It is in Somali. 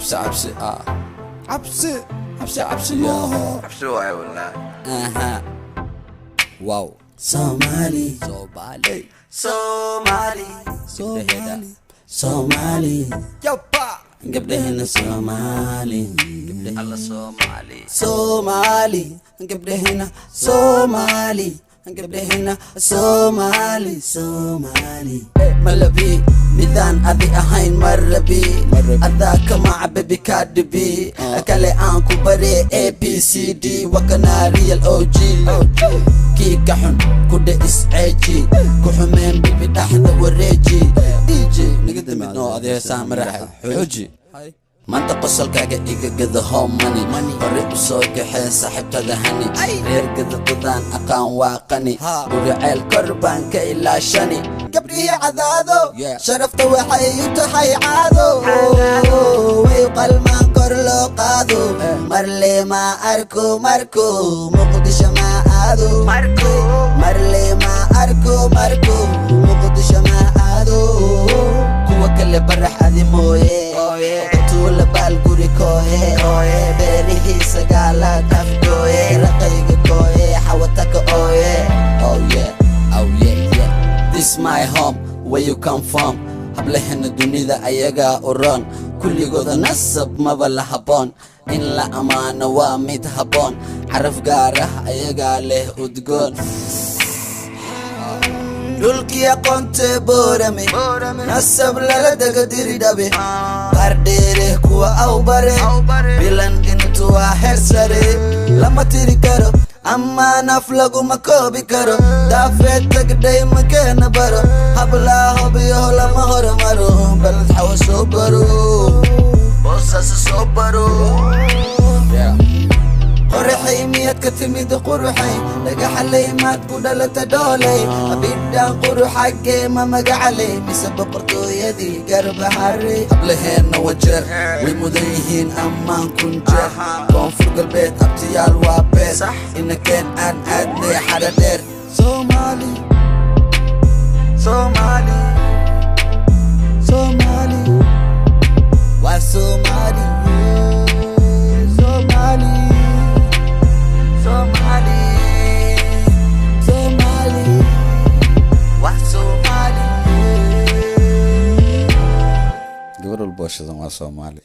Cabsi cabsi ah. Cabsi cabsi cabsi maaha. Cabsi waaye wallaahi. Aha, wow. Somali. Soomaali. Somali. Gabdhaheeda. Somali. Yabba. Gabdhahena Somali. Alla Soomaali. Somali gabdhahena, Somali gabdhahena, Somali, Somali. Malabi midaan adi ahayn marabi, adaa kamaca bebi kaadhibi kale aan ku bare A B C D wakanaa real O G kii ka xun kudha isceeji ku xumeen bibi dhaxda wareeji DJ naga damid noo adeesaan maraxa xooji. Maanta qosolkaaga iga gada homani, hore u soo kaxee saaxiibtada hani, reer gadadadaan aqaan waa qani, guriceel kor baan ka ilaashani. Gabdhihii cadaado. Yeah. Sharafta waxay u tahay caado, way qalmaan kor loo qaado. Marle ma arko marko Muqdisho ma aado, marle ma arko marko Muqdisho ma aado. Kuwa kale barax adi mooye, tuula baal guri kooye, beerihii sagaalaad afgooye, raqayga kooye, xawataka ooye. Oh yeah, oh yeah, yeah, this my home where you come from. Hablahena dunida ayagaa u roon, kulligooda nasab maba la habboon in la ammaano, waa mid habboon, caraf gaar ah ayagaa leh udgoon. Dhulkii aqoonte Boorame, nasab lala dego Diridhabe, Qardheere kuwa awbare, bilan dhintu waa heer sare, lama tiri karo ama naf laguma koobi karo. Daafeed tagdhay makeena baro, hablaa hobiyo lama hormaro, Balad Xawa soo baro, Boosaasa soo baro. Qoraxay miyaad ka timid quruxay, dhagaxalay maad ku dhalata dhoolay, abidhaan quruxagee ma magacalay mise boqortooyadii Garbaharey? Hablaheenna Wajeer way mudan yihiin ammaan kun jeer, Koonfur Galbeed abtiyaal waa beer, inakeen aan aadnay xadha dheer. Somali. Somali. Somali. Waa Soomaali. Somali. Somali. Somali. Waa Soomaali. Gabar walba oo shidan waa Soomaali.